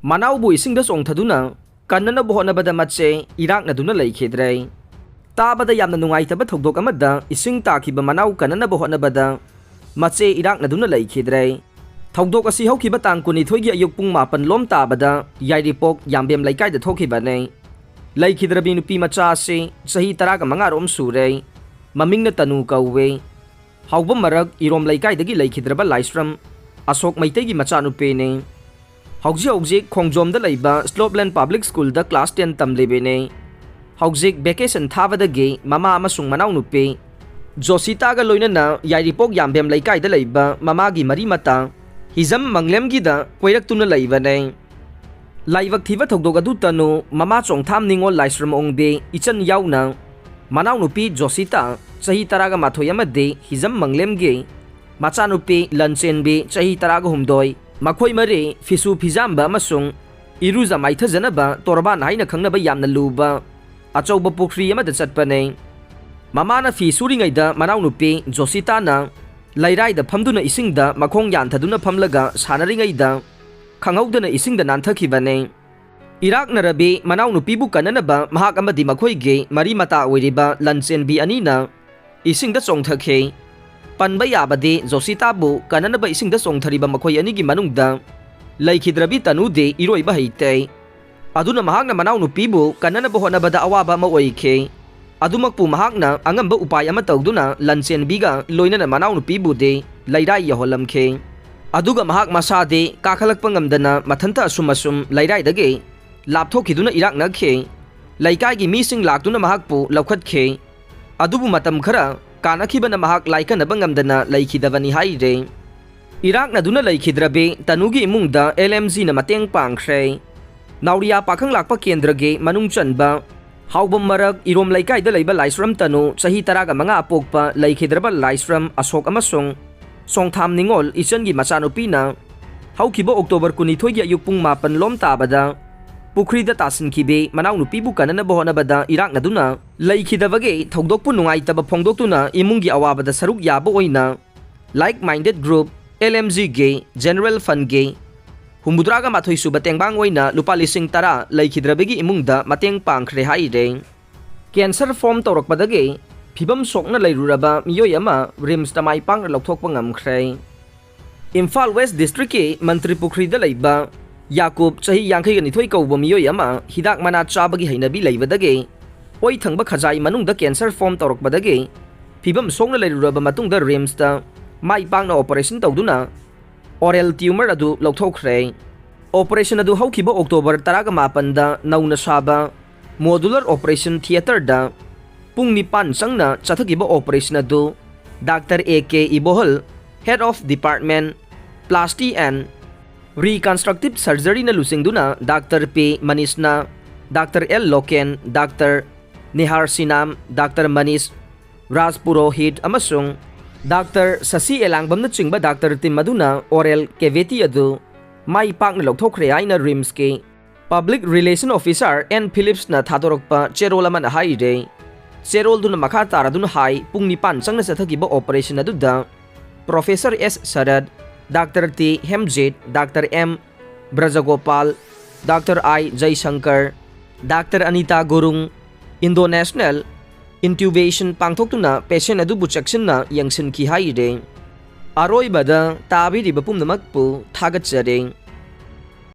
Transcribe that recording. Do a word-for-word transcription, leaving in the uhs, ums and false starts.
ꯃꯅꯥꯎꯕꯨ ꯏꯁꯤꯡꯗ ꯆꯣꯡꯊꯗꯨꯅ ꯀꯟꯅꯅꯕ ꯍꯣꯠꯅꯕꯗ ꯃꯆꯦ ꯏꯔꯥꯛꯅꯗꯨꯅ ꯂꯩꯈꯤꯗ꯭ꯔꯦ꯫ ꯇꯥꯕꯗ ꯌꯥꯝꯅ ꯅꯨꯡꯉꯥꯏꯇꯕ ꯊꯧꯗꯣꯛ ꯑꯃꯗ ꯏꯁꯤꯡ ꯇꯥꯈꯤꯕ ꯃꯅꯥꯎ ꯀꯟꯅꯅꯕ ꯍꯣꯠꯅꯕꯗ ꯃꯆꯦ ꯏꯔꯥꯛꯅꯗꯨꯅ ꯂꯩꯈꯤꯗ꯭ꯔꯦ꯫ ꯊꯧꯗꯣꯛ ꯑꯁꯤ ꯍꯧꯈꯤꯕ ꯇꯥꯡ ꯀꯨꯟꯅꯤꯊꯣꯏꯒꯤ ꯑꯌꯨꯛ ꯄꯨꯡ ꯃꯥꯄꯟ ꯂꯣꯝ ꯇꯥꯕꯗ ꯌꯥꯏꯔꯤꯄꯣꯛ ꯌꯥꯝꯕꯦꯝ ꯂꯩꯀꯥꯏꯗ ꯊꯣꯛꯈꯤꯕꯅꯤ꯫ ꯂꯩꯈꯤꯗ꯭ꯔꯕꯤ ꯅꯨꯄꯤ ꯃꯆꯥ ꯑꯁꯤ ꯆꯍꯤ ꯇꯔꯥꯒ ꯃꯉꯥ ꯔꯣꯝ ꯁꯨꯔꯦ꯫ ꯃꯃꯤꯡꯅ ꯇꯅꯨ ꯀꯧꯋꯦ꯫ ꯍꯥꯎꯕꯝ ꯃꯔꯛ ꯏꯔꯣꯝ ꯂꯩꯀꯥꯏꯗꯒꯤ ꯂꯩꯈꯤꯗ꯭ꯔꯕ ꯂꯥꯏꯁ꯭ꯔꯝ ꯑꯁꯣꯛ ꯃꯩꯇꯩꯒꯤ ꯃꯆꯥꯅꯨꯄꯤꯅꯤ꯫ ꯍꯧꯖꯤꯛ ꯍꯧꯖꯤꯛ ꯈꯣꯡꯖꯣꯝꯗ ꯂꯩꯕ ꯁ꯭ꯂꯣꯞꯂꯦꯟ ꯄꯕ꯭ꯂꯤꯛ ꯁ꯭ꯀꯨꯜꯗ ꯀ꯭ꯂꯥꯁ ꯇꯦꯟ ꯇꯝꯂꯤꯕꯤꯅꯤ꯫ ꯍꯧꯖꯤꯛ ꯚꯦꯀꯦꯁꯟ ꯊꯥꯕꯗꯒꯤ ꯃꯃꯥ ꯑꯃꯁꯨꯡ ꯃꯅꯥꯎꯅꯨꯄꯤ ꯖꯣꯁꯤꯇꯥꯒ ꯂꯣꯏꯅꯅ ꯌꯥꯏꯔꯤꯄꯣꯛ ꯌꯥꯝꯕꯦꯝ ꯂꯩꯀꯥꯏꯗ ꯂꯩꯕ ꯃꯃꯥꯒꯤ ꯃꯔꯤ ꯃꯇꯥ ꯍꯤꯖꯝ ꯃꯪꯂꯦꯝꯒꯤꯗ ꯀꯣꯏꯔꯛꯇꯨꯅ ꯂꯩꯕꯅꯤ꯫ ꯂꯥꯏꯕꯛ ꯊꯤꯕ ꯊꯧꯗꯣꯛ ꯑꯗꯨꯇꯅꯨ ꯃꯃꯥ ꯆꯣꯡꯊꯥꯝ ꯅꯤꯉꯣꯜ ꯂꯥꯏꯁ꯭ꯔꯝ ꯑꯣꯡꯕꯤ ꯏꯆꯟ ꯌꯥꯎꯅ ꯃꯅꯥꯎꯅꯨꯄꯤ ꯖꯣꯁꯤꯇꯥ ꯆꯍꯤ ꯇꯔꯥꯒ ꯃꯥꯊꯣꯏ ꯑꯃꯗꯤ ꯍꯤꯖꯝ ꯃꯪꯂꯦꯝꯒꯤ ꯃꯆꯥꯅꯨꯄꯤ ꯂꯟꯆꯦꯟꯕꯤ ꯆꯍꯤ ꯇꯔꯥꯒ ꯍꯨꯝꯗꯣꯏ, ꯃꯈꯣꯏ ꯃꯔꯤ ꯐꯤꯁꯨ ꯐꯤꯖꯥꯝꯕ ꯑꯃꯁꯨꯡ ꯏꯔꯨꯖ ꯃꯥꯏꯊꯖꯅꯕ ꯇꯣꯔꯕꯥꯟ ꯍꯥꯏꯅ ꯈꯪꯅꯕ ꯌꯥꯝꯅ ꯂꯨꯕ ꯑꯆꯧꯕ ꯄꯨꯈ꯭ꯔꯤ ꯑꯃꯗ ꯆꯠꯄꯅꯤ꯫ ꯃꯃꯥꯅ ꯐꯤ ꯁꯨꯔꯤꯉꯩꯗ ꯃꯅꯥꯎꯅꯨꯄꯤ ꯖꯣꯁꯤꯇꯥꯅ ꯂꯩꯔꯥꯏꯗ ꯐꯝꯗꯨꯅ ꯏꯁꯤꯡꯗ ꯃꯈꯣꯡ ꯌꯥꯟꯊꯗꯨꯅ ꯐꯝꯂꯒ ꯁꯥꯟꯅꯔꯤꯉꯩꯗ ꯈꯪꯍꯧꯗꯅ ꯏꯁꯤꯡꯗ ꯅꯥꯟꯊꯈꯤꯕꯅꯤ꯫ ꯏꯔꯥꯛꯅꯔꯕꯤ ꯃꯅꯥꯎꯅꯨꯄꯤꯕꯨ ꯀꯟꯅꯅꯕ ꯃꯍꯥꯛ ꯑꯃꯗꯤ ꯃꯈꯣꯏꯒꯤ ꯃꯔꯤ ꯃꯇꯥ ꯑꯣꯏꯔꯤꯕ ꯂꯟꯆꯦꯟꯕꯤ ꯑꯅꯤꯅ ꯏꯁꯤꯡꯗ ꯆꯣꯡꯊꯈꯤ꯫ ꯄꯟꯕ ꯌꯥꯕꯗꯤ ꯖꯣꯁꯤꯇꯥꯕꯨ ꯀꯟꯅꯅꯕ ꯏꯁꯤꯡꯗ ꯆꯣꯡꯊꯔꯤꯕ ꯃꯈꯣꯏ ꯑꯅꯤꯒꯤ ꯃꯅꯨꯡꯗ ꯂꯩꯈꯤꯗ꯭ꯔꯕꯤ ꯇꯅꯨꯗꯤ ꯏꯔꯣꯏꯕ ꯍꯩꯇꯦ꯫ ꯑꯗꯨꯅ ꯃꯍꯥꯛꯅ ꯃꯅꯥꯎꯅꯨꯄꯤꯕꯨ ꯀꯟꯅꯅꯕ ꯍꯣꯠꯅꯕꯗ ꯑꯋꯥꯕ ꯑꯃ ꯑꯣꯏꯈꯤ꯫ ꯑꯗꯨꯃꯛꯄꯨ ꯃꯍꯥꯛꯅ ꯑꯉꯝꯕ ꯎꯄꯥꯏ ꯑꯃ ꯇꯧꯗꯨꯅ ꯂꯟꯆꯦꯟꯕꯤꯒ ꯂꯣꯏꯅꯅ ꯃꯅꯥꯎꯅꯨꯄꯤꯕꯨꯗꯤ ꯂꯩꯔꯥꯏ ꯌꯧꯍꯜꯂꯝꯈꯤ꯫ ꯑꯗꯨꯒ ꯃꯍꯥꯛ ꯃꯁꯥꯗꯤ ꯀꯥꯈꯠꯂꯛꯄ ꯉꯝꯗꯅ ꯃꯊꯟꯇ ꯑꯁꯨꯝ ꯑꯁꯨꯝ ꯂꯩꯔꯥꯏꯗꯒꯤ ꯂꯥꯞꯊꯣꯛꯈꯤꯗꯨꯅ ꯏꯔꯥꯛꯅꯈꯤ꯫ ꯂꯩꯀꯥꯏꯒꯤ ꯃꯤꯁꯤꯡ ꯂꯥꯛꯇꯨꯅ ꯃꯍꯥꯛꯄꯨ ꯂꯧꯈꯠꯈꯤ꯫ ꯑꯗꯨꯕꯨ ꯃꯇꯝ ꯈꯔ ꯀꯥꯅꯈꯤꯕꯅ ꯃꯍꯥꯛ ꯂꯥꯏꯀꯟꯅꯕ ꯉꯝꯗꯅ ꯂꯩꯈꯤꯗꯕꯅꯤ ꯍꯥꯏꯔꯦ꯫ ꯏꯔꯥꯛꯅꯗꯨꯅ ꯂꯩꯈꯤꯗ꯭ꯔꯕꯤ ꯇꯅꯨꯒꯤ ꯏꯃꯨꯡꯗ ꯑꯦꯜ ꯑꯦꯝ ꯖꯤꯅ ꯃꯇꯦꯡ ꯄꯥꯡꯈ꯭ꯔꯦ꯫ ꯅꯥꯎꯔꯤꯌꯥ ꯄꯥꯈꯪ ꯂꯥꯛꯄ ꯀꯦꯟꯗ꯭ꯔꯒꯤ ꯃꯅꯨꯡ ꯆꯟꯕ ꯍꯥꯎꯕꯝ ꯃꯔꯛ ꯏꯔꯣꯝ ꯂꯩꯀꯥꯏꯗ ꯂꯩꯕ ꯂꯥꯏꯁ꯭ꯔꯝ ꯇꯅꯨ ꯆꯍꯤ ꯇꯔꯥꯒ ꯃꯉꯥ ꯑꯄꯣꯛꯄ ꯂꯩꯈꯤꯗ꯭ꯔꯕ ꯂꯥꯏꯁ꯭ꯔꯝ ꯑꯁꯣꯛ ꯑꯃꯁꯨꯡ ꯁꯣꯡꯊꯥꯝ ꯅꯤꯉꯣꯜ ꯏꯆꯟꯒꯤ ꯃꯆꯥꯅꯨꯄꯤꯅ ꯍꯧꯈꯤꯕ ꯑꯣꯛꯇꯣꯕꯔ ꯀꯨꯟꯅꯤꯊꯣꯏꯒꯤ ꯑꯌꯨꯛ ꯄꯨꯡ ꯃꯥꯄꯟ ꯂꯣꯝ ꯇꯥꯕꯗ ꯄꯨꯈ꯭ꯔꯤꯗ ꯇꯥꯁꯤꯟꯈꯤꯕꯤ ꯃꯅꯥꯎꯅꯨꯄꯤꯕꯨ ꯀꯟꯅꯅꯕ ꯍꯣꯠꯅꯕꯗ ꯏꯔꯥꯛꯅꯗꯨꯅ ꯂꯩꯈꯤꯗꯕꯒꯤ ꯊꯧꯗꯣꯛꯄꯨ ꯅꯨꯡꯉꯥꯏꯇꯕ ꯐꯣꯡꯗꯣꯛꯇꯨꯅ ꯏꯃꯨꯡꯒꯤ ꯑꯋꯥꯕꯗ ꯁꯔꯨꯛ ꯌꯥꯕ ꯑꯣꯏꯅ like minded group, L M ꯖꯤꯒꯤ ꯖꯦꯅꯔꯦꯜ ꯐꯟꯒꯤ ꯍꯨꯝꯐꯨꯇꯔꯥꯒ ꯃꯥꯊꯣꯏ ꯁꯨꯕ ꯇꯦꯡꯕꯥꯡ ꯑꯣꯏꯅ ꯂꯨꯄꯥ ꯂꯤꯁꯤꯡ ꯇꯔꯥ ꯂꯩꯈꯤꯗ꯭ꯔꯕꯒꯤ ꯏꯃꯨꯡꯗ ꯃꯇꯦꯡ ꯄꯥꯡꯈ꯭ꯔꯦ ꯍꯥꯏꯔꯦ꯫ ꯀꯦꯟꯁꯔ ꯐꯣꯝ ꯇꯧꯔꯛꯄꯗꯒꯤ ꯐꯤꯕꯝ ꯁꯣꯛꯅ ꯂꯩꯔꯨꯔꯕ ꯃꯤꯑꯣꯏ ꯑꯃ ꯔꯤꯝꯁꯇ ꯃꯥꯏ ꯄꯥꯛꯅ ꯂꯧꯊꯣꯛꯄ ꯉꯝꯈ꯭ꯔꯦ꯫ ꯏꯝꯐꯥꯜ ꯋꯦꯁ ꯗꯤꯁꯇ꯭ꯔꯤꯛꯀꯤ ꯃꯟꯇ꯭ꯔꯤ ꯄꯨꯈ꯭ꯔꯤꯗ ꯂꯩꯕ ꯌꯥꯀꯨꯕ, ꯆꯍꯤ ꯌꯥꯡꯈꯩꯒ ꯅꯤꯊꯣꯏ ꯀꯧꯕ ꯃꯤꯑꯣꯏ ꯑꯃ ꯍꯤꯗꯥꯛ ꯃꯅꯥ ꯆꯥꯕꯒꯤ ꯍꯩꯅꯕꯤ ꯂꯩꯕꯗꯒꯤ ꯑꯣꯏ ꯊꯪꯕ ꯈꯖꯥꯏ ꯃꯅꯨꯡꯗ ꯀꯦꯟꯁꯔ ꯐꯣꯝ ꯇꯧꯔꯛꯄꯗꯒꯤ ꯐꯤꯕꯝ ꯁꯣꯛꯅ ꯂꯩꯔꯨꯔꯕ ꯃꯇꯨꯡꯗ ꯔꯤꯝꯁꯇ ꯃꯥꯏ ꯄꯥꯛꯅ ꯑꯣꯄꯔꯦꯁꯟ ꯇꯧꯗꯨꯅ ꯑꯣꯔꯦꯜ ꯇ꯭ꯌꯨꯃꯔ ꯑꯗꯨ ꯂꯧꯊꯣꯛꯈ꯭ꯔꯦ꯫ ꯑꯣꯄꯔꯦꯁꯟ ꯑꯗꯨ ꯍꯧꯈꯤꯕ ꯑꯣꯛꯇꯣꯕꯔ ꯇꯔꯥꯒ ꯃꯥꯄꯟꯗ ꯅꯧꯅ ꯁꯥꯕ ꯃꯣꯗꯨꯂꯔ ꯑꯣꯄꯔꯦꯁꯟ ꯊꯤꯌꯦꯇꯔꯗ ꯄꯨꯡ ꯅꯤꯄꯥꯟ ꯆꯪꯅ ꯆꯠꯊꯈꯤꯕ ꯑꯣꯄꯔꯦꯁꯟ ꯑꯗꯨ doctor A K Ibohal, Head of Department, Plasty and Reconstructive Surgeryꯅ ꯂꯨꯆꯤꯡꯗꯨꯅ ꯗꯥꯛꯇꯔ ꯄꯤ ꯃꯅꯤꯁꯅ, doctor L Loken, doctor Nihar Sinam, doctor Manish Raj Purohit ꯑꯃꯁꯨꯡ ꯗꯥꯛꯇꯔ ꯁꯁꯤ ꯑꯦꯂꯥꯡꯕꯝꯅꯆꯤꯡꯕ ꯗꯥꯛꯇꯔ ꯇꯤꯝ ꯑꯗꯨꯅ ꯑꯣꯔꯦꯜ ꯀꯦꯚꯤꯇꯤ ꯑꯗꯨ ꯃꯥꯏ ꯄꯥꯛꯅ ꯂꯧꯊꯣꯛꯈ꯭ꯔꯦ ꯍꯥꯏꯅ ꯔꯤꯝꯁꯀꯤ ꯄꯕ꯭ꯂꯤꯛ ꯔꯤꯂꯦꯁꯟ ꯑꯣꯐꯤꯁꯥꯔ ꯑꯦꯟ ꯐꯤꯂꯤꯞꯁꯅ ꯊꯥꯗꯣꯔꯛꯄ ꯆꯦꯔꯣꯜ ꯑꯃꯅ ꯍꯥꯏꯔꯦ꯫ ꯆꯦꯔꯣꯜꯗꯨꯅ ꯃꯈꯥ ꯇꯥꯔꯗꯨꯅ ꯍꯥꯏ, ꯄꯨꯡ ꯅꯤꯄꯥꯟ ꯆꯪꯅ ꯆꯠꯊꯈꯤꯕ ꯑꯣꯄꯔꯦꯁꯟ ꯑꯗꯨꯗ professor S Sarat, doctor T Hemjit, doctor M Brajagopal, doctor I Jaishankar, doctor Anita Gurung, endonasal intubation ꯄꯥꯡꯊꯣꯛꯇꯨꯅ ꯄꯦꯁꯦꯟ ꯑꯗꯨꯕꯨ ꯆꯦꯛꯁꯤꯟꯅ ꯌꯦꯡꯁꯤꯟꯈꯤ ꯍꯥꯏꯔꯦ꯫ ꯑꯔꯣꯏꯕꯗ ꯇꯥꯕꯤꯔꯤꯕ ꯄꯨꯝꯅꯃꯛꯄꯨ ꯊꯥꯒꯠꯆꯔꯤ꯫